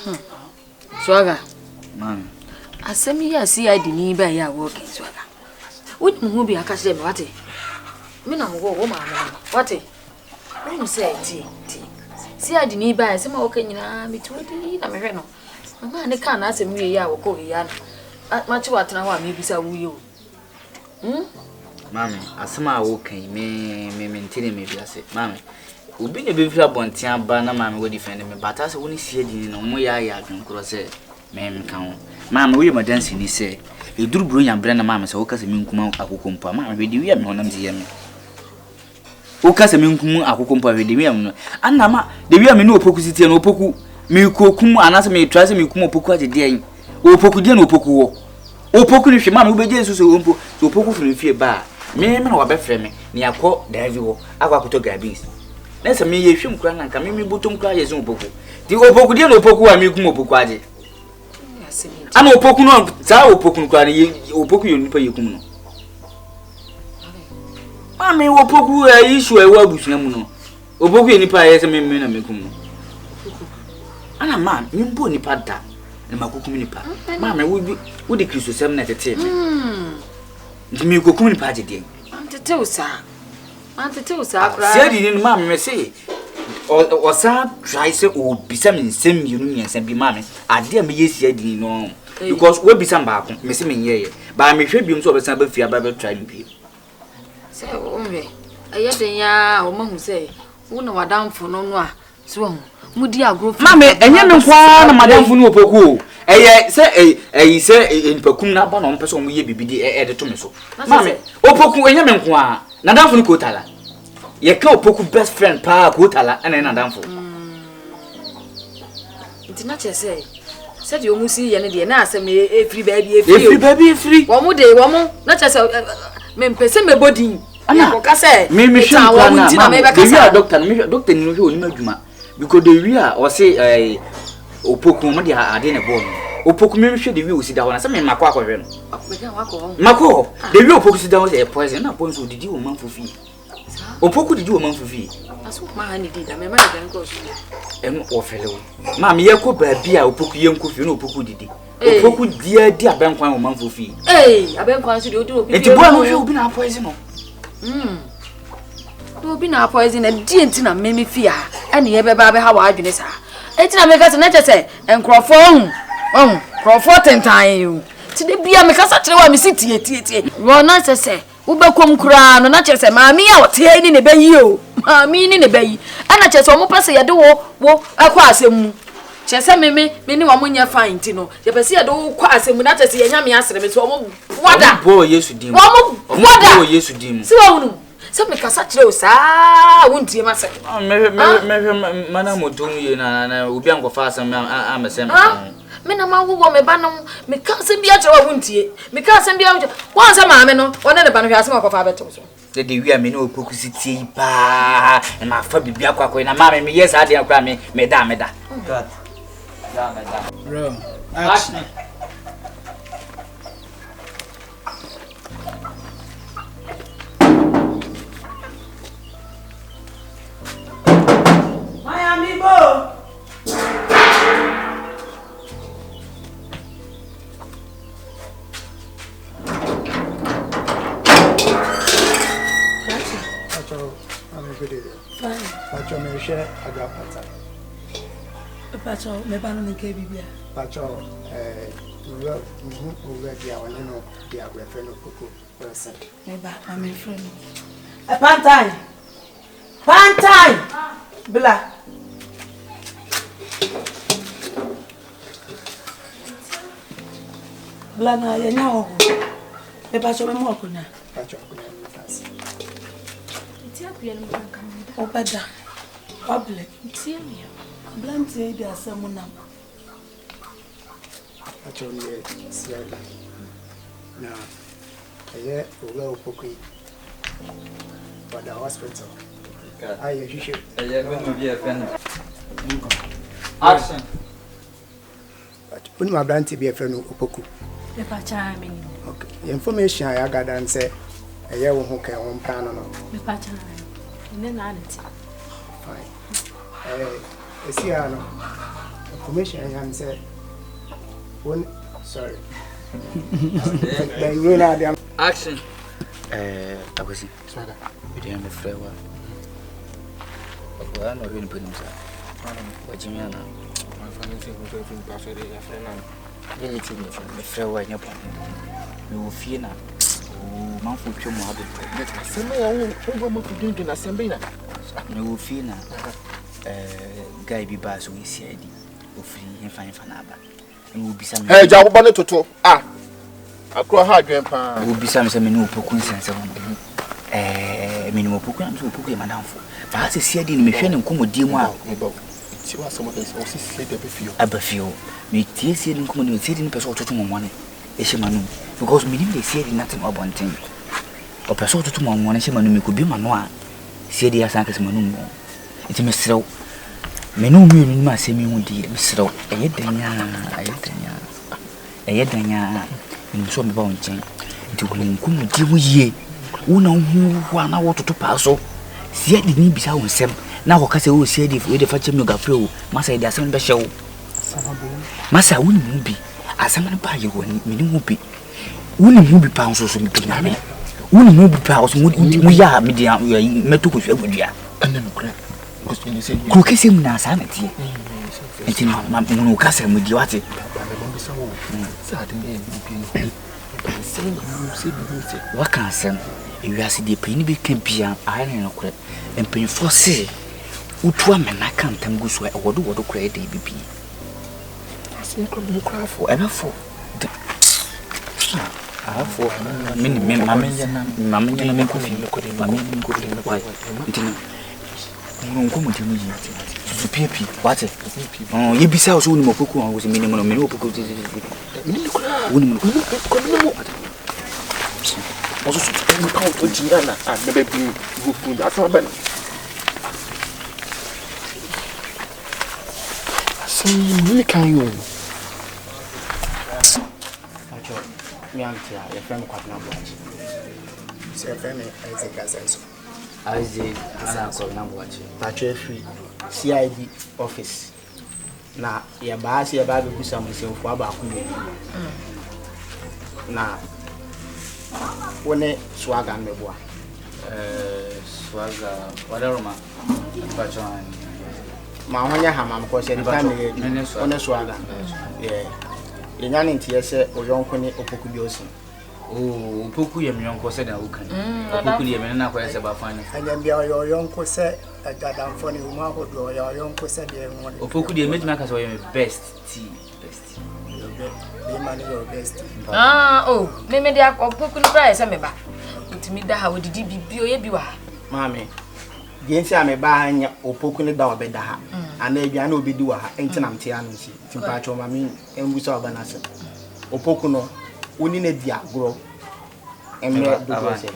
Hmm. Swaga. Maame. Asɛm yi a CID ni ba yi a wɔreka Swaga. Wonim ho bi aka kyerɛ me wate. Me na mewɔ wo maame no wate. Wonim sɛ tie tie. CID ni ba asɛm a wɔka nyinaa mete hɔ dii na mehwɛ no. Mama ne kaa n'asɛm wie yi a wɔkɔ yi a na makye watena hɔ a mebisa wo yi o. Hmm? Maame, asɛm a woka yi, me me mente ne me bi ase. Maame, obi na ebefiri abɔnten aba na maame wɔ defend me, but asɛ wo ne sie di no, mo yɛ ayɛ adwen korɔ sɛ me nka ho. Maame, woyɛ madanseni sɛ eduru buronya berɛ na maame sɛ woka sɛ menkuma akoko mpo a, maame hwɛ de wia me honam si yɛ me. Woka sɛ menkum akokɔ mpo a, hwɛ Dewia mu no. Ana ma Dewia me ne Opoku si teɛ no, Opoku merekɔkum anaasɛ meretra sɛ merekum Opoku agye deɛn? Opoku deɛ na Opoku wɔ. Opoku no hwɛ ma me wobɛgye nso sɛ mpo sɛ Opoku firi fie ba a, me me na wabɛfrɛ me na yɛakɔ daavi hɔ akɔ akɔtɔ gabins. Na sɛ meyɛ hwem koraa na nka me mebɔtɔm koraa yɛ sɛ Opoku. Nti Opoku deɛ na Opoku wɔ a merekum Opoku agye. Ana Opoku no saa Opoku no koraa no Opoku yɛ onipa yɛkum no. Maame wɔ poku ɛ issue a ɛwɔ abusua mu no. Opoku yɛ nipa a ɛyɛ sɛ me me na mekum no. Ana maa me mpo nipa da na makokum nipa. Maame wo wo de kristosɛm na ɛtetee me. Nti mekokum nipa agye deɛn? Mantetew saa. Mantetew saa koraa. Sɛ di ni maame me se ɔsan try sɛ ɔbisa me nsɛm mmienu mmiɛnsa bi maame adeɛ a meyɛ sia di ni no because wabisa me baako mese menyɛeɛ baa mehwɛ biom sɛ ɔbɛsan ba fie aba bɛtra me bio. Sɛ wohwɛ ɛyɛ den ara a wɔahu sɛ wo na w'adamfo no no a so wahu mudi agorɔ fi. Maame ɛnyɛ me nko ara na m'adamfo no opoku o ɛyɛ sɛ ɛyi sɛ nnipakum no aba na wɔmpɛ sɛ wɔyɛ biribi de ɛde to me so maame opoku ɛnyɛ me nko ara n'adamfo no kotala yɛka opoku best friend paa kotala ɛna ɛyɛ n'adamfo. Nti na kyerɛ sɛ sɛdeɛ wɔn si yɛ no deɛ na asɛm no efiri baabi efiri o. Efiri baabi efiri. Wɔn de wɔn na kyerɛ sɛ mempɛ sɛ mɛbɔ din. Ana Yɛkɔka sɛ me mehwɛ metan nkura wɔn na nti na maame mebɛka the way saa. a doctor no mehwɛ doctor ni no hwɛ onim adwuma because the way a ɔse ɛɛ opoku wɔn de ade na ɛbɔɔ no opoku me mehwɛ the way osi da hɔ na sɛ me makɔ akɔhwɛ no Bɛgya wakɔ hɔ. makɔ hɔ the way opoku si da hɔ sɛ ɛyɛ poison na poison odidi wɔ manfo fie. Opoku didi wɔ manfo fie. Aso ma ha ne di da mɛma ne dan kɔ so. Ɛno wɔfɛle wo. Maame yɛkɔ baabi a opoku yɛ nkɔ fie na opoku didi. Opoku di adi abɛnkwan wɔ manfo fie. Ee abɛnkwan nso deɛ odi obi fie. Nti boa no hwɛ obi na apɔizi no. Mm. Na obi na apɔizi na die nti na mmemme fie ha ɛne yɛbɛba abɛha wɔ adwene saa. Eti na meka sɛ na kyɛ sɛ nkurɔfoɔ ɔhu ɔhu nkurɔfoɔ tentan yi o. Ti de bia mekasa kyerɛ wɔ a mesi tie tie tie. Wɔn na sɛ sɛ Wobɛkɔ mu koraa no, na kyerɛ sɛ maame yi a ɔte ha yi ne ne ba yi o, maame yi ne ne ba yi. Ɛna kyerɛ sɛ wɔpɛ sɛ yɛde wo wo kɔ asɛm mu. Kyerɛ sɛ me me me ne wɔn nyɛ fine nti no, yɛpɛ sɛ yɛde wo kɔ asɛm mu na kyerɛ sɛ yɛnya me asere me so wɔn boa da. Wɔn bɔɔ Yesu din mu. Wɔn boa da. Wɔn bɔɔ Yesu din mu. Si wɔn hunu sɛ mekasa kyerɛ wo saa wontie m'asɛm. Mehwɛ mehwɛ mana mo tom yie na na obi ankɔfa asɛm amɛsɛm. Me na mawo wɔ me ba no ho. Meka asɛm bi akyerɛ wo a wontie. Meka asɛm bi akyerɛ wɔn sɛ maame no ɔne ne ba no hwɛ asɛm a ɔkɔfa abɛto so. Sɛ de wia me ne opoku si tie yi paa na mafa biribi akɔ akɔyɛ na maame meyɛ saa deɛ koraa me meda meda. Cut. Da meda. Roll. Action. Miami Bo. Pacho mehwɛ adwapata. Pacho meba no menka bibia. Pacho eh owura mehu owura bi a ɔne no di agorɔ fɛ no Koko Wilson. Meba ma memfrɛ no. Pantan. Pantan! Bla. Bla na yɛnya hɔ hɔ. Mepakyɛ mɛma akonnwa. Pakyɛ akonnwa no mfa ase. Wobɛda. Wablɛ. Aberanteɛ yi de asɛm nam. Pakyɛ meyɛ CID na ɛyɛ Owura Opoku yi ɔda hospital a yɛhwehwɛ. Ɛyɛ bɛma bi a ɛfɛ no. Action. Wonim aberante bi a yɛfrɛ no Opoku? Mepakyɛ menim. Okay. Yɛn information a yɛagada n sɛ ɛyɛ wo ho kɛn wo mpra no no. Mepakyɛ ɛne naa ne te. Fine. Ɛsi ha no. Information a ɛnya ne sɛ wo sorry. Bɛnwuro no adeɛ. Action. Eh, Akwasi. Swaga. Mede me frɛ wa. Ɔkɔa na ɔhwɛ nipa nim saa. Wagye me ana. Mefrɛ wo a ɛnyɛ bɔne. Mewɔ fie na oo manfo twa mu abɛbrɛ. Asɛm bɛn a wo wo ma dwendwen asɛm bɛn na. Mewɔ fie na eh, guy bi baa so wɔ CID. Ofiri hefa hefa na aba. Ɛna obisa me. Ɛ gya wo ba ne toto ah. Akora ha adwen paa. Obisa me sɛ me ne Opoku nsɛnsɛm no. Eh, me ne Opoku na me sɛ Opoku yɛ madamfo. Baa sɛ CID no mehwɛ ne nkɔmmɔdie mu a. Meba Tie w'asɛm ɔka sɛ ɔsi sie de aba fie hɔ. Aba fie hɔ. Me tie sie de nkɔmɔ de sie de no pɛ sɛ ɔtoto mɔmɔne ɛhyɛ m'anum because menim deɛ sie de no ate no abɔnten. Ɔpɛ sɛ ɔtoto mɔmɔne hyɛ m'anum mekɔbie m'ano a sie de asan akɛsɛ m'anum bɔn. Nti mesrɛ wo me ne wo mmienu nim asɛm yi ho deɛ mesrɛ wo ɛyɛ dɛn a ɛyɛ dɛn a ɛyɛ dɛn a menim sɛ ɔbɛba wo nkyɛn nti hunu nkɔmmɔdie mu yie wo na wohu wo a na wototo paa so siadi ni bisa wo nsɛm na wɔka sɛ o siadi wei de fa kyɛm no gafrɛ o masa yɛde asɛm no bɛhyɛ wo masa wonim ho bi asɛm no baa yɛ wɔ menim ho bi wonim ho bi paa nso so mede nyame wonim ho bi paa ɔso moyɛ a mede mɛto kɔsua agodua kuro kɛseɛ mu na saa na teɛ nti hunu wo kasa mu di wate waka asɛm ewiase deɛ panyin bi ka bia ayɛ ne nokorɛ mpanyinfoɔ se wotu amena ka ntam gu so a ɛwɔ do wɔ do koraa ɛde bibie ɛbɛfo ahafoɔ me ne me maame nyɛ na maame nyɛ na menkɔ fie maame nyɛ na menkɔ fie why nti no hunu nkɔmmɔdi mu yie susu piepie wate yɛbisa wo sɛ wonim ɔpoku a wo sɛ menim no mene ɔpoku wonim no Asɛm yi mu ne kan yi o. Pacho, me ante a yɛfrɛ me Kwabena Boakye. Sɛ yɛfrɛ me Isaac Asɛnso. Isaac ana Kwabena Boakye. Pacho afiri CID office na yɛbaa sɛ yɛbaa bɛbusa mo nsɛmfua baako mmienu na wo ne Swaga no mɛboa. Eh, Swaga, wadaroma. Pacho, Ma ho nyɛ ha ma me kɔsɛ nipa na yɛ adwuma. Wo ne Swaga. Yeah. Yɛnya ne nteɛ sɛ oyɔnko ne Opoku Bilson. Oh, Opoku yɛ me yɔnko sɛ deɛ woka ni. Mm, Opoku deɛ me ne no akɔyɛ sɛ bafa ne. Ɛnyɛ bia ɔyɛ ɔyɔnko sɛ adamfo ne mu ahodoɔ ɔyɛ ɔyɔnko sɛ deɛ ɛho ne. Opoku deɛ mɛtumi aka sɛ ɔyɛ me best tea best. Bɛrima no yɛ best. Ah, oh, me me deɛ Opoku no koraa yɛ sɛ me ba. Ɔtumi da ha ɔdidi biribi ɔyɛ bi wɔ ha. Maame, Deɛ nti a mebaa ha nyɛ Opoku ne da a ɔbɛda ha anaa aduane a ɔbɛdi wɔ ha nti na mete ha no nti nti mpakyɛw ma me mmusa ɔba no asɛm. Opoku no, wo ne no adi agorɔ mmerɛ dodoɔ sɛ?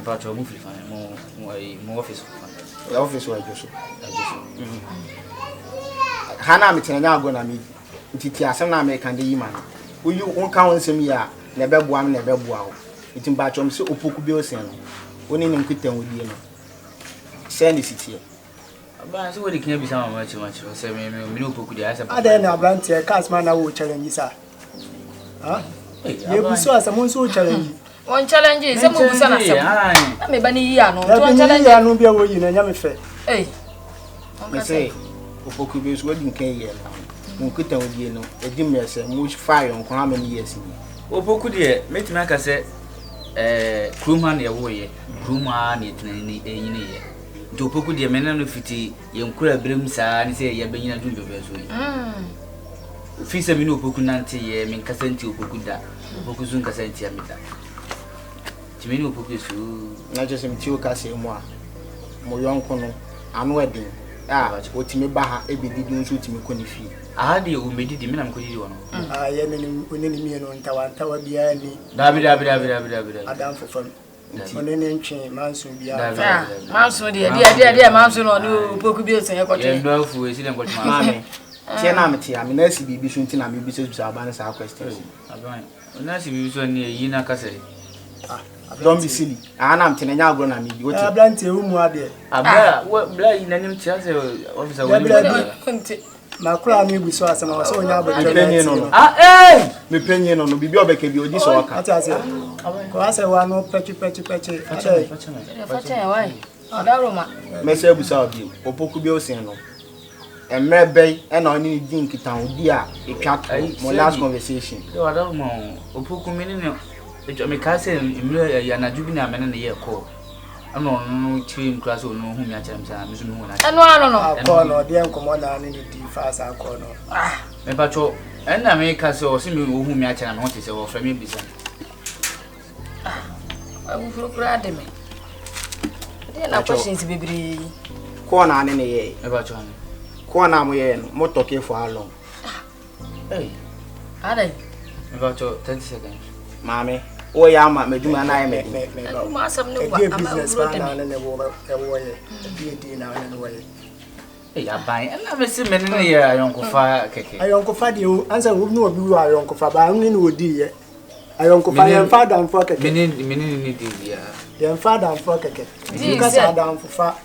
Mpakyɛw mo firi fa mo mo ayi mo office fa. Yɛ office wɔ Adwo so. Adwo so. Ha na metena nyɛ agorɔ na medi nti tie asɛm na meka de yi ma no. Woyi wonka wo nsɛm yie a na ɛbɛboa me na ɛbɛboa wo. Nti mpakyɛw mese Opoku Bilson no, wo ne no nkitahodie no Sɛn na esi teɛ? Ɔbaa sɛ wodi kan bisa mama akyi ma kyerɛ sɛ me me ne opoku deɛ ayɛ sɛ papa. Adɛn na aberanteɛ cars ma na wo challenge saa? Ha? Yɛbu so asɛm wo nso wo challenge. Wɔn challenge sɛ mo busa na asɛm. Na me ba ne yi ano. Nti wɔn challenge. Yi ano bi a wɔyi na ɛnyɛ me fɛ. Ei. Me se opoku bi nso wadi nkan yi ɛna. Mo nkuta odie no edi mmerɛ sɛ mo fa yɔnko how many years ni? Opoku deɛ mɛtumi aka sɛ ɛɛ kurom ha na yɛwoeɛ. Kurom ha na yɛtena nyiniiɛ. Nti Opoku deɛ me ne no fiti yɛn nkura berɛ mu saa ne sɛ yɛbɛnyina duru mpɛmpɛnsoɔ yi. Firi sɛ me ne Opoku nanteeɛ, menkasa ntia Opoku da, Opoku nso nkasa ntia me da. Nti me ne Opoku yɛ suu. Na kyerɛ sɛ metie wo kasa mu a, mo yɔnko no, ano ɛden a ɔtumi ba ha bɛdidi, wo nso wotumi kɔ ne fie. Aha deɛ ɔmmɛdidi, me na mekɔdidi wɔ no hɔ. Ah, yɛ ne ne mmienu ntawantawa biara nni. Daabi, daabi, daabi, daabi, daabi. Adamfo fam. Nti ɔne ne ntwe manso biara. Daabi, daabi, daabi. Manso deɛ, deɛ, deɛ, deɛ manso na ɔne opoku bi ɔsɛn ɛkɔtwe. Yɛn dɔ afu esi dɛ nkɔtwe manso. Maame, teɛ na mete a, me nan si biribi so nti na mebisabisa ɔba no saa questions yi. Aban, wo nan si biribi so ɛne eyi na kasa yi. Ah, don't be silly. Aha na mete na ɛnyɛ agorɔ na medi, wote? Aberanteɛ, wo mu adeɛ. Abira, wo, bla yi n'anim te asɛ ɔfisa wɔ ne mu. Dabi, dabi. Makora mi bu so asɛm a ɔsɛ ɔnya abotire na Mepanyin no ɛtie no. no. Ah, ee! Mepanyin no no, biribi a ɔbɛka bi odi sɛ ɔka. Ate ase. Kɔ asɛ wa no pɛkyi pɛkyi pɛkyi. Akyɛ. Fakyɛ yɛn wae. Ɔdaroma. Mɛsɛ abusa wo bio. Opoku bi osen no. Mmerɛ bɛn ɛna ɔne ne di nkitahodi a ɛtwa toɔ, mo last conversation? Yɛ ɔdaroma o. Opoku me ne no atwa mekaa sɛ mmerɛ ɛyɛ anadwo bi na me ne no yɛɛ call. Ɛna ɔno no kyerɛ mu koraa sɛ ɔno hu me akyerɛ me sɛ me nso mehu no akyerɛ. Ɛno ano no. Akɔɔ no ɔdeɛ nkɔmmɔ na ne ne di fa saa akɔɔ no. Ah, mepatwɔ ɛna meka sɛ ɔse me ɔhu me akyerɛ na me ho te sɛ ɔfrɛ me bisa me. Ah, abufuo koraa de me. Ɛdeɛ na questions bebree yi. Kɔɔ na ne ne yɛɛ. Mepatwɔ ne. Kɔɔ na mo yɛɛ no, mo tɔke for how long? Ah. Hey. Adɛn? Mepatwɔ 30 seconds. Maame, woyɛ ama m'adwuma no ayɛ me den. Adwuma asɛm ne wa Ɛdeɛ ama business wuro paa de na me. ne ne wɔ ɛwɔ yɛ. Ɛdeɛ di na ne ne wɔ yɛ. Ei, aban, ɛna me se me ne no yɛ ayɔnkofa kɛkɛ. Ayɔnkofa deɛ o, ansa wo ne obi wɔ ayɔnkofa baa ne ne ɔdi yɛ. Ayɔnkofa yɛmfa adamfoɔ kɛkɛ. Me ne me ne ne di biara. Yɛmfa adamfoɔ kɛkɛ. Di Nka sɛ sɛ. adamfofa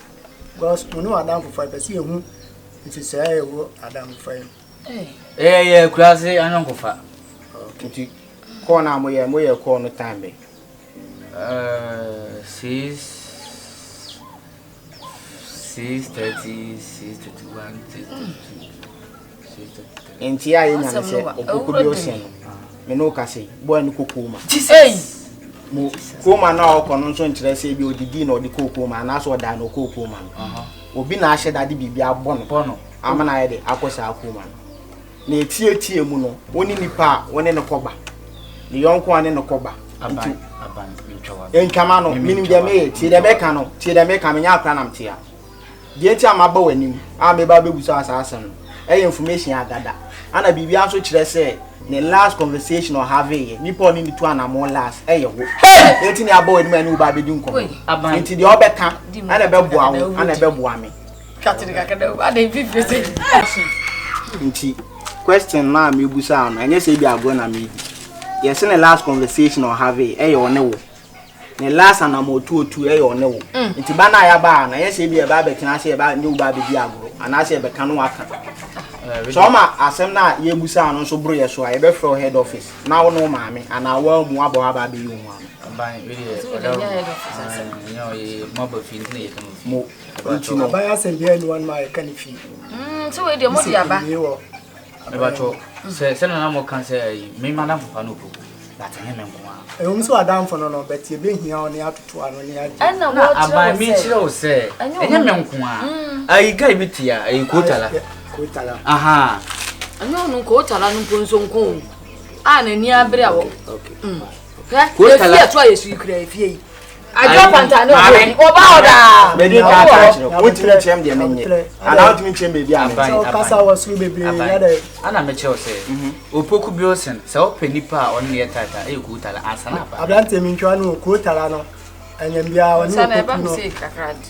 because wo ne w'adamfofa pɛ sɛ yɛhu nhyehyɛeɛ a ɛwɔ adamfofa yi mu. Ɛyɛ yɛ akuraase ayɔnkofa. Nti call no a moyɛ moyɛ call no time bɛn? 6 6:30 6:31 6:32 6:33. Nti a yɛnya ne sɛ ɔkoko bi ɔsɛn no me ne wo kasa yi boy no kɔ coma. Hey! Mo coma no a ɔkɔ no nso nkyerɛ sɛ ebi odidi na ɔde kɔɔ coma anaasɛ ɔdaa na ɔkɔɔ coma no. Obi na ahyɛ da de biribi abɔ no ama no ayɛ de akɔ saa coma no. Na etietie mu no, wo ne nipa a wo ne no kɔba, ne yɔnko a ne no kɔba. Nti ntwama no, menim deɛ meyɛ, tie deɛ meka no, tie deɛ meka, menyɛ akora na metea. Deɛ nti a maba w'anim a meba abɛbusa saa asɛm no, ɛyɛ information agada. Ana biribiara nso kyerɛ sɛ ne last conversation ɔhave yɛ, nipa ɔne ne tu anamɔ last ɛyɛ wo. Nti ne aba w'anim a ɛne wo ba abɛdi nkɔmmɔ. Nti deɛ ɔbɛka ɛna ɛbɛboa wo, ɛna ɛbɛboa me. Nti question no a mebusaa no, ɛnyɛ sɛ ebi agorɔ na meredi. Yɛse ne last conversation ɔhave ɛyɛ ɔne wo. Ne last anamɔtuotu ɛyɛ ɔne wo. Nti ba no a yɛaba ha no, ɛnyɛ sɛ ebi yɛba abɛtena ase yɛba ne wo ba abɛdi agorɔ anaasɛ yɛbɛka no waka. Sɛ ɔma asɛm no a yɛbusaa no nso boro yɛ so a, yɛbɛfrɛ wo head office na wo ne wo maame anaa woamu abɔ hɔ aba abɛyi wo ho ano. Mo nti no. Aban asɛm biara nni hɔnom a yɛka no fie. Sɛ wei deɛ mode aba. Mebatwɔ sɛ sɛ nana mo ka sɛ ayi me madamfo pa no opoku but ɛnyɛ me nko ara. Ɛwom sɛ w'adamfo no no but yɛbɛhia wo ne atoto ano ne agye. Ɛna Na wɔkyerɛ wo aban me sɛ kyerɛ wo sɛ ɛnyɛ ɛnyɛ me ɔno. nko ara ayi guy bi te a ayi kotala. Kotala. Aha. Ɛnyɛ ɔno nko kotala no mpo nso nko o a n'ani abere a wɔ. Okay. Hwɛ Kotala. efie ɛto a yɛsu yi kura efie yi. Adwo panta ne ɔbɔ ɔba hɔ daa. Mede ka aka akyerɛ wo. Wontumi nkyerɛ me deɛ menyɛ. Anaa wontumi nkyerɛ me baabi a menyɛ. Sɛ wokasa wɔ soro bebree yɛ dɛ. Ana mekyerɛ wo sɛ Opoku Bilson sɛ wopɛ nipa a ɔne no yɛ tight a ɛyɛ Kootala ansa na aba. Aberanteɛ mentwa no o Kootala no ɛnyɛ biara ɔne Opoku no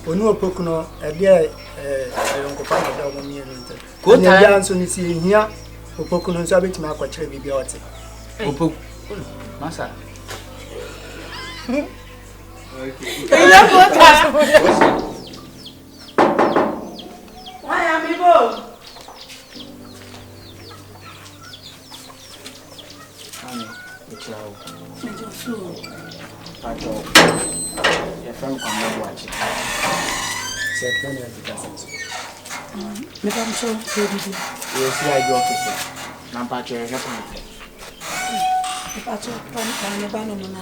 ɔne Opoku no ɛdeɛ ayɔnkofa na ɛda ɔmo mmienu ntam. Ɛnyɛ biara nso no sɛ ehia Opoku no nso abɛtumi akɔkyerɛ biribi a ɔte. Opoku masa. Na mpakyɛ yɛhwɛ kwan pɛ. Mepakyɛ pa me ba no no na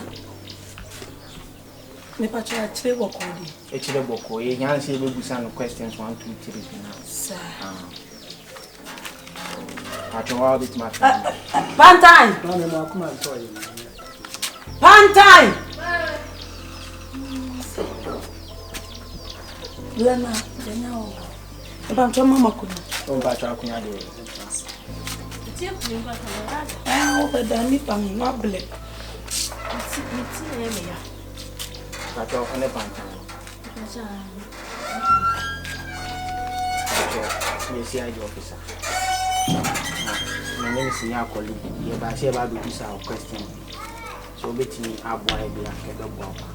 mepakyɛ akyire bɔkɔɔ deɛ. Akyire bɔkɔɔ yɛ hia sɛ yɛbɛbusa no questions 1 2 3 bi na. Saa. Pakyɛ wa wobɛtumi afrɛ no. Pantan. Maame mo akoma ntɔ yɛ. Pantan. Lena, yɛnya wɔ. Mepakyɛ mama konya. Mepakyɛ akonya deɛ. Ah, wobɛda nipa no wablɛ. Pakyɛ ɔne pantan. Pakyɛ me CID officer. Na me ne me senior colleague yɛba sɛ yɛba abɛbusa wo question bi. Sɛ wobɛtumi aboa yɛ bi a nka ɛbɛboa wo paa.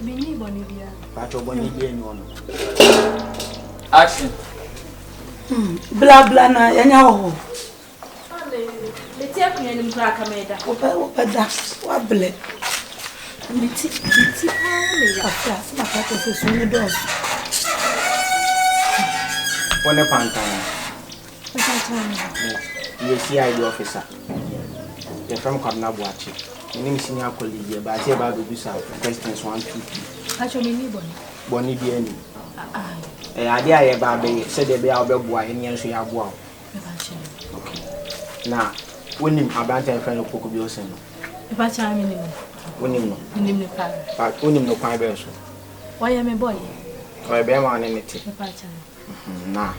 Menni bɔne biara. Pakyɛ bɔne biara nni hɔ no. Action. Bla bla na yɛnyɛ ahɔho. Mete akonnwa no mu koraa ka meda. Wobɛ wobɛda wablɛ. Meti meti paa me ya. Afra sɛ maka kyerɛ sɛ su no dɔɔso. Wo ne pantan no. Me yɛ CID officer. Yɛfrɛ me Kwabena Boakye. Me ne me senior colleague yɛbaa sɛ yɛbaa bɛbusa questions one two three. Pacho me ni bɔne. Bɔne biara ni. Ɛyɛ adeɛ a yɛba abɛyɛ sɛdeɛ ɛbɛyɛ a wobɛboa yɛn ne yɛn nso yɛaboa wo. Okay. Na wonim aberante a yɛfrɛ no Poku Bilson no? Mepakyɛ a menim no. Wonim no? Menim no paa. But wonim no kwan bɛn so? Ɔyɛ me bɔyɛ. Ɔyɛ bɛrima a ne ne te. Mepakyɛ. Mhm, na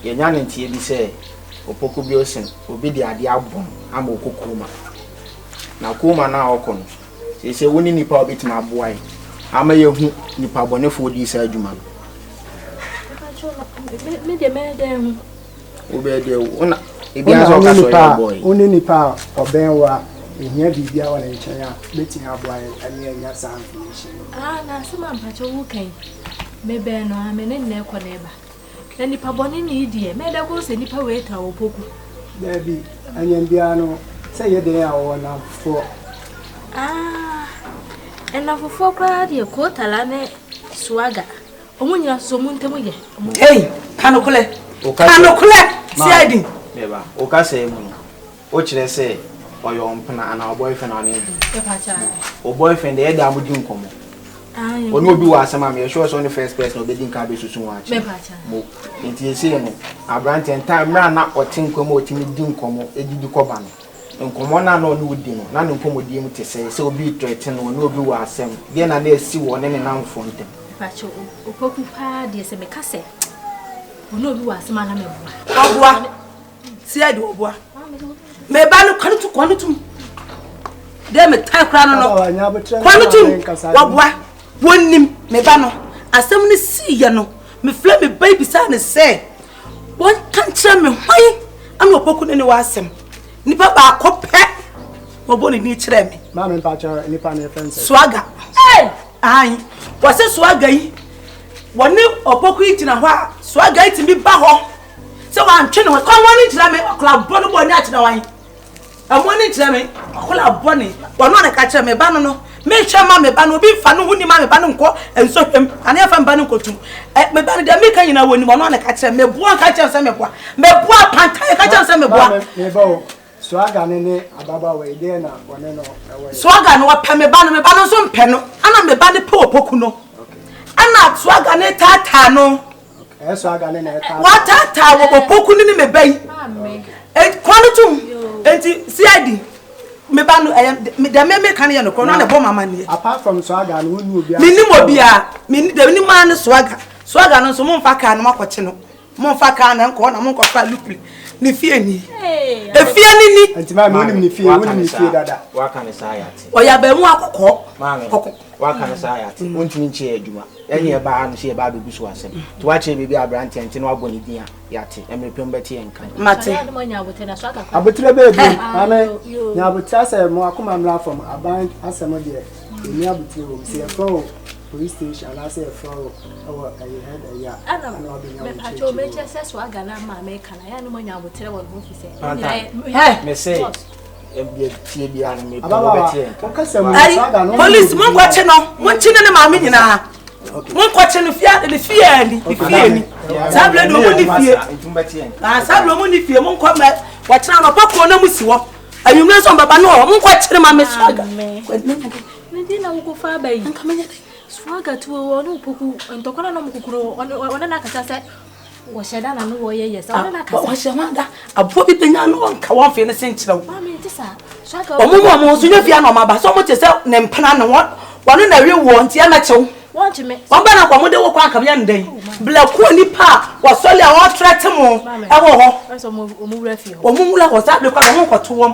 yɛnya ne nteɛ bi sɛ Opoku Bilson obi de adeɛ abɔ no ama ɔkɔ kurom a. Na kurom a na ɔkɔ no, Seesei wo ne nipa a obetumi aboa yɛn ama yɛahu nipa bɔnefo a odii saa adwuma no. Wobɛyɛ dɛ wo na ebi ara sɛ ɔka sɛ ɔyɛ ɔbɔe. Wo ne nipa a ɔbɛn wo a ehia biribi wɔ ne nkyɛn a betumi aboa yɛn ama yɛanya saa information no. Ah, na asɛm a mpakyɛ wo kan mebɛn no a me ne nnɛ kɔ na ɛba. Na nipa bɔne ni deɛ, mɛyɛ dɛ kɔhu sɛ nipa wei tan opoku. Daabi, anyɛ biara no, sɛ ɛyɛ dɛn a ɔwɔ nnamfofoɔ. Ah, nnamfofoɔ koraa deɛ, Kotala ne Suaga, wɔn nyinaa nso wɔn ntam yɛ. Ei, ka nokorɛ, ka nokorɛ, CID. Meba, wo kasa yi mu no, Wo kyerɛ sɛ ɔyɛ wo mpena anaa wo boyfriend a ɔne wo di? Wo boyfriend deɛ ɛyɛ dɛ a mo di nkɔmmɔ. Ɔne obi wɔ asɛm a meyɛ sure sɛ ɔne first person a ɔbɛdi nkan abɛsusu ho akyerɛ. Mo. Nti ɛsei no, aberanteɛ ntaa mmerɛ a na ɔte nkwa mu a ɔtumi di nkɔmmɔ didi kɔba no, nkɔmmɔ no a na ɔne wo di no, na ne nkɔmmɔdie mu te sɛn? Sɛ obi retrɛte no, ɔne obi wɔ asɛm, deɛn na na asi wɔ ɔne ne nnamfoɔ ntam? Mepakyɛw, Opoku paa deɛ sɛ meka sɛ ɔne obi wɔ asɛm a na meboa. Ɔboa. Tia de ɔboa. Meba no kwan to kwan tum. Dɛ me tan kora no no. Kwan tum wɔboa. Wɔnim meba no. Asɛm no sii yɛ no. Mefrɛ me ba bisa ne sɛ wɔnka nkyerɛ me hwan ana ɔpɔku ne ne wɔ asɛm. Nipa baako pɛ na ɔbɔ ne din kyerɛ me. Maame mpakyɛ nipa no yɛfrɛ no sɛ. Swaga. Ayi. Wɔsɛ swaga yi wɔne ɔpɔku yi gyina hɔ a swaga yi tumi ba hɔ. Sɛ wantwe ne ho kɔ ɛmoa no nkyerɛ me ɔkora bɔ no bɔ ne akyerɛ wan ɛmoa no nkyerɛ me ɔkora bɔ ne wɔn a ka kyerɛ me ba no no mehwɛ ma me ba no obi nfa no ho ni ma me ba no nkɔ nsɔhwɛm ane afa me ba no nkɔtum ɛ me ba no deɛ meka nyinaa wɔ nim ɔno a na ka kyerɛ meboa nka kyerɛ sɛ meboa meboa pantan ka kyerɛ sɛ meboa. Swaga no ne ababaawa yi deɛ na wɔne no ɛwɔ yɛ. Swaga no ɔpɛ me ba no me ba no nso mpɛ no ɛna me ba no pɛ opoku no ɛna swaga no taataa no. Wɔataataa wɔ opoku no ne me ba yi kwan no tom nti CID me ba no ɛyɛ deɛ me meka no yɛ nokorɛ no na ɛbɔ mama neɛ. Apart from Swaga no wonni obiara. Menim obiara me deɛ menim ara ne Swaga Swaga no nso momfa kaa no moakɔkye no momfa kaa no nkɔ na monkɔfa lupli ne fie ni efie ni ni. Nti maame wonim ne fie wonim ne fie dada. Waka ne saa yate. Ɔyɛ abaamu akɔkɔɔ. Maame waka ne saa yate wontumi nkyɛ adwuma. Ɛne ɛbaa ha no sɛ yɛba abɛgu so asɛm. Nti woakyerɛ baabi a aberanteɛ nte na woabɔ ne din a, yɛate. Mmerɛ pɛ mu bɛte yɛn nka. Mate. Aboterɛ bɛɛ bio. Maame, nya aboterɛ sɛ mo akoma mmra fam. Aban asɛm deɛ, ɛnni aboterɛ wɔ mu. Sɛ yɛfrɛ wo police station anaasɛ yɛfrɛ wo wɔ ɛyi head ɛyi a, ɛna wabɛnya wo nkyerɛkyerɛ mu. Mɛkyɛ sɛ so aga na maame ka na yɛ a na moanya aboterɛ wɔ ne ho fi sɛ. Panta, mese. Police monkɔkye no monkye ne ne maame nyinaa monkɔkye no fie ne fie ni ne fie ni saa berɛ de ɔmu ne fie saa berɛ ɔmu ne fie monkɔ mɛ wɔkyena no ɔpɛ kuro na mu si hɔ anwummerɛ nso ɔmbɛba ne hɔ monkɔkye no ma me swaga Swaga tuo ɔne opoku ntɔkwa na ɔmo kukuru ɔne n'akasa sɛ Wɔhyɛ da na no wɔyɛ yɛ sɛ ɔne no akasa. Wɔhyɛ ho da. Aboa bi bɛnya no wɔnka wɔn mfe no se nkyerɛ wo. Maame nte saa. So aka Wɔn mu wɔn nso nyɛ fie na wɔn aba sɛ wɔn te sɛ ne mpena no wɔn wɔn na ɛwe woɔ nti ɛmɛkyew. Wɔnkye me. Wɔn bɛ na wɔn de wo kɔ anka yɛ no dɛn. Blɛkuo nipa a wɔsɔle a wɔtrɛte mo ɛwɔ hɔ. Wɔn wura fie hɔ. Wɔn wura hɔ saa bere kɔ na wɔn kɔto wɔn.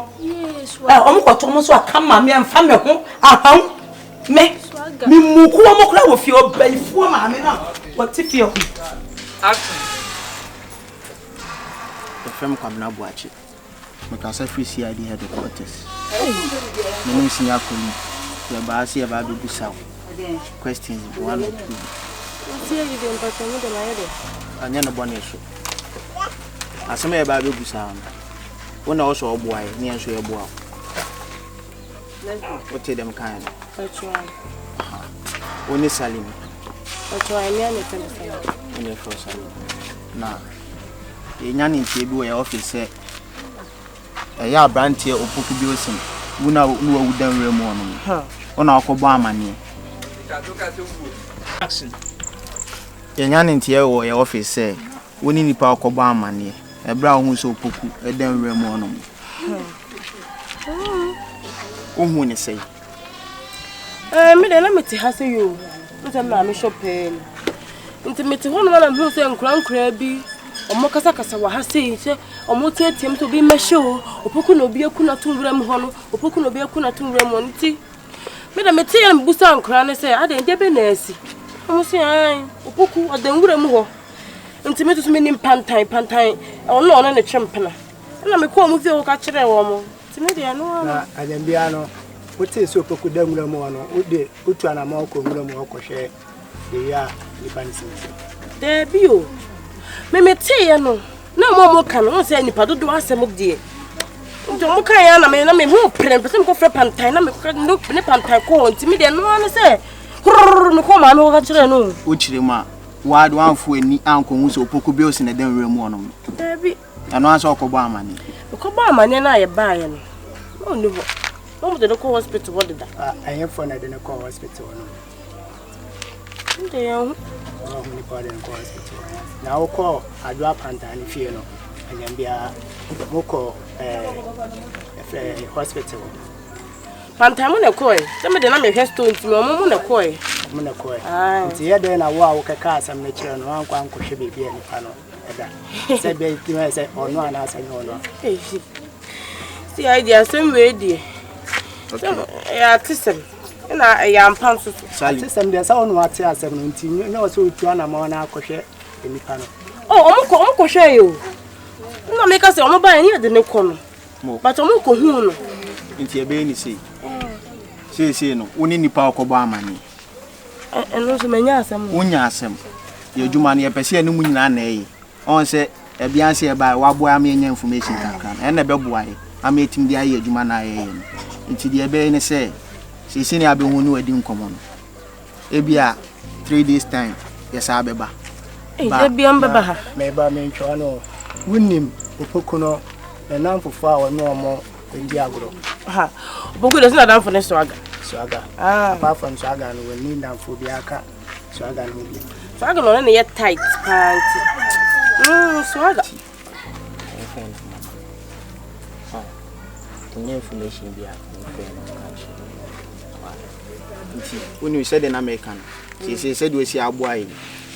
Ɛ wɔn kɔto wɔn nso aka maame ɛnfa me ho ahan. Me, me muku wɔn koraa wɔ fie, ɔbayifoɔ maame no a wɔte fie hɔ. Action. Yɛfrɛ me Kwabena Boakye. Mekasa firi CID headquarters. Me ne me senior colleague yɛbaa sɛ yɛbaa abɛbisa wo questions one or two bi. Anyɛ no bɔne so. Asɛm a yɛba abɛbusa wo no, wo na ɔsɛ ɔboa yɛ ne yɛn nso yɛboa wo. Wote dɛm kan no? Wo ne Salim. Wo ne ɛfrɛ Salim. Na yɛnya ne nteɛ bi wɔ yɛ ɔfis sɛ ɛyɛ aberanteɛ opoku bi osim wo na ne wawu da nwura mu ɔno no. Wo na ɔkɔbɔ amaneɛ. Yɛnya ne nteɛ wɔ yɛ ɔfis sɛ Wo ne nnipa a wɔkɔbɔ amanneɛ ɛberɛ a wohuu sɛ Opoku da nwura mu hɔnom no, wohuu ne sɛn? Ɛɛ, me deɛ na mete ha sɛ yoo, me sɛ maame shop pɛɛ ni. Nti mete hɔ nom na mehuu sɛ nkora nkoraa bi wɔn kasakasa wɔ ha sei sɛ wɔn teateam sɛ obi mmɛhyɛ o, Opoku na obi aku no ato nwura mu hɔ no, Opoku na obi aku no ato nwura mu hɔ no. Nti me deɛ mete yɛ na mebusaa nkora no sɛ adɛn deɛ bɛn na asi? Wɔn se ae, Opoku ɔda nwura mu hɔ. Nti me nso menim pantan pantan ɔno na ɔne ne twe mpena ɛna mekɔɔ ɔmo fie hɔ ka kyerɛɛ wɔn nti me deɛ ɛno ara. Na anyɛ biara no wotee sɛ opoku da nwura mu hɔ no wode wotu anamɔn kɔ nwura mu hɔ kɔhwɛ deɛ a nipa no si nti. Daabi o me meteeɛ no na ɔmo a ɔmo ka no wɔn sɛ nipa dodoɔ asɛm deɛ nti ɔmo ka yɛn na me na me ho pere mpɛ sɛ mekɔfrɛ pantan na mekɔ ne pantan kɔɔ nti me deɛ ɛno ara ne sɛ horror mekɔɔ maame hɔ ka kyerɛɛ no. Wokyerɛ mu a Wo ara de woamfa w'ani ankɔhu sɛ Opoku Bills na ɛda nwura mu hɔnom no? Daabi. Ɛno ara sɛ ɔkɔbɔ amanneɛ? Mekɔbɔ amanneɛ no a yɛbaeɛ no, na ɔnni hɔ. Na wɔde no kɔ hospital hɔ deda. Ɛhefoɔ na ɛde no kɔɔ hospital hɔ no? Nde yɛn ho. Wɔn nipa ɔde no kɔɔ hospital hɔ. Na wokɔɔ Adwoa Pantaa no fie no, anyam biara mokɔ ɛɛ hospital. Pantan mo na ɛkɔɛ. Sɛ me de na mehwɛ store nti me ɔmo mo na ɛkɔɛ. Ɔmo na ɛkɔɛ. Nti yɛ dɛn na wo a wokɛka asɛm no kyerɛ no wankɔ ankɔhwɛ baabi a nipa no ɛda. Sɛ bɛ ti ma sɛ ɔno anaasɛ nyɛ ɔno a. Si ayi deɛ asɛm wei deɛ. Sɛ ɛyɛ atesɛm ɛna ɛyɛ ampa nso so. Atesɛm deɛ sɛ ɔno ate asɛm no nti nyɛ ɔsɛ otu anamɔ na akɔhwɛ nipa no. Oh ɔmo kɔ ɔmo kɔhwɛ yɛ o. Ɛna meka sɛ ɔmo ba yɛ ne yɛ de ne kɔ no. Mo. But ɔmo nkɔ huu no. Nti ɛbɛyɛ ne sei. Seesei no, wo ne nipa a ɔkɔbɔ amane. Ɛno nso manya asɛm. Wonya asɛm. Yɛ adwuma no yɛpɛ sɛ yɛne mu nyinaa na ɛyɛ. Ɔn sɛ ɛbea sɛ yɛbaeɛ waboa ama yɛnya information kakra no, ɛno na ɛbɛboa yɛ ama yɛatumi de ayɛ adwuma no a yɛyɛ no. Nti deɛ ɛbɛyɛ ne sɛ, seesei ne abɛhu ne wadi nkɔmmɔ no. Ebia 3 days time yɛsaa bɛba. Ei, da bia mbɛba ha. Meba mentwa no. Wonim Opoku no ne nnamfofoɔ a ɔne wɔn di agorɔ. Ha, Opoku deɛ sɛ n'adamfo ne Swaga. Swaga. Ah. Apart from Swaga no, wɔnni nnamfoɔ biara ka Swaga no ho bio. Swaga na ɔne ne yɛ tight paa nti. Swaga. Ɔnyɛ information bi a mfrɛ no ka kyerɛ. Nti wonim sɛdeɛ na meka no, seesei sɛdeɛ wasi aboa yɛn,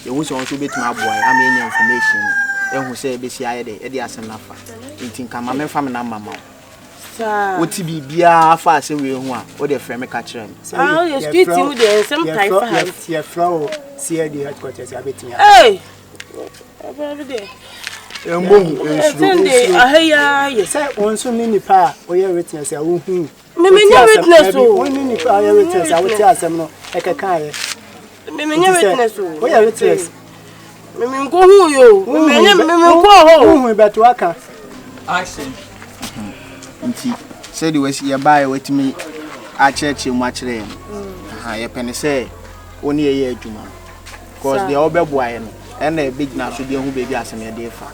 yɛhu sɛ wo nso wobɛtumi aboa yɛn ama yɛanya information no, ahu sɛ ɛbɛsi ayɛ dɛ, ɛde asɛm no afa. Nti nka ma memfa me number ma wo. Wote biribiara fa asɛm wei ho a, wode frɛ me ka kyerɛ me. Ah, woyɛ street mu deɛ nsɛm tae fa ha. Yɛfrɛ wo CID headquarters a bɛtumi aba. Hey! Ɛmmɔ hu, ɛnsuro. Sɛ wo nso ne nipa a woyɛ witness a wohu Me me nyɛ witness o. Wo ne nipa a ɔyɛ witness a wote asɛm no ɛkɛka yɛ. Me me nyɛ witness o. Woyɛ witness. Me me nko hu yo. Me me nyɛ me me nko hɔ. Wo hu bɛto aka. Action. Nti sɛdeɛ wasi yɛbaeɛ watumi akyerɛkyerɛ mu akyerɛ yɛn no yɛpɛ ne sɛ wo ne yɛyɛ adwuma no. Cause deɛ ɔbɛboa yɛ no ɛna ɛbɛgyina so de ahu baabi asɛm yɛde fa.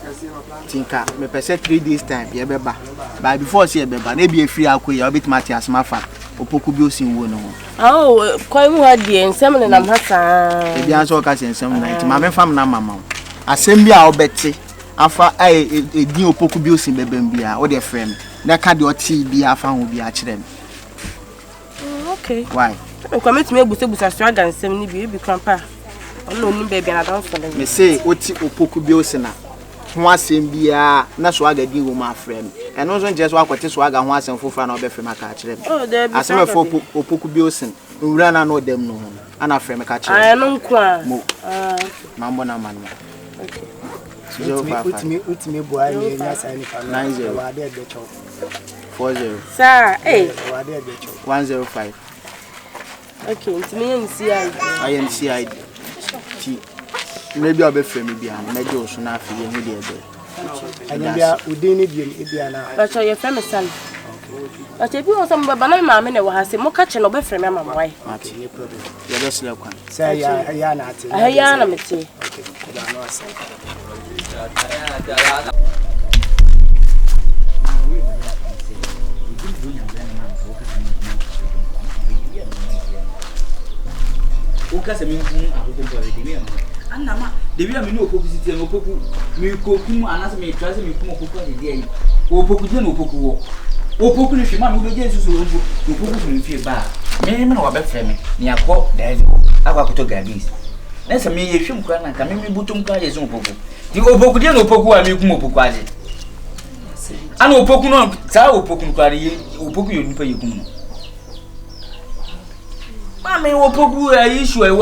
Nti nka mepɛ sɛ 3 days time yɛbɛba. But before sɛ yɛbɛba na ebi efiri akɔ yi a wobɛtumi ate asɛm afa opoku bi osin wuo no ho. Awo kwan mu ha deɛ nsɛm nenam ha saa. Ebi anso ɔka sɛ nsɛm nenam nti maame fam na mama wo. Asɛm bi a wobɛte afa ɛdin opoku bi osin bɛbɛm biara wode frɛ me na ka deɛ ɔtee bi afa ho bi akyerɛ me. Okay. Why? Nkwa metumi abusabusa Swaga nsɛm no bi, ebi kora mpa. Ɔno na onim baabi a n'adamfo no. Me se wote Opoku Bilsena ho asɛm biara na Swaga din wɔ mu afrɛ me. Ɛno nso nkyerɛ sɛ woakɔte Swaga ho asɛm foforɔ a na wobɛfrɛ me aka akyerɛ me. Oh, daabi, Asɛm a ɛfa Opoku Bilsen nwura no a na ɔda mu no ho no, ana frɛ me ka kyerɛ me. Ah, ɛno nko a. Mo. Ah, okay. Mambɔ n'ama no ma. Okay. 055. Wotumi boa ne nya saa nipa no. 90. Ɛwɔ ade a ɛbɛkyɛw. 40. Saa, eh. Ɛwɔ ade a ɛbɛkyɛw. 105. Okay, nti meyɛ ne CID. Ayɛ ne CID. Nti mmerɛ bi a wobɛfrɛ me biara no mɛgye wo so na afei yɛhu deɛ ɛbɛyɛ. Ɛnyɛ bia wo din ne biom ebia na. Bàtchɛ yɛfrɛ me Sally. Bàtchɛ ebi wɔ sɛ mobɛba na me maame na ɛwɔ ha sɛ moka kyerɛ no ɔbɛfrɛ me ama mo ayɛ. Mate. Yɛbɛsrɛ kwan. Sɛ ɛyɛ ɛyɛ na ate. Ɛha yi ara na mete. Okay. Ɛda no ase. Woka sɛ menkum akokɔ mpo a bɛdi me ɛho ana ma debi a me ne opoku si tiɛ no opoku mekokum anaasɛ metra sɛ mekum opoku adedeɛ yi opoku deɛ na opoku wɔ opoku no hwɛ ma me wobɛgye nsusu mpo opoku firi mfie ba a me me na wabɛfrɛ me ne akɔ daadzi hɔ akɔ akɔtɔ gardens na sɛ meyɛ hwɛm koraa na nka me mebotom koraa yɛ sɛ opoku nti opoku deɛ na opoku a mekum opoku agye ana opoku no saa opoku no koraa yɛ opoku yɛ nipa yɛ kum no maame opoku ayi su ɛwɔ.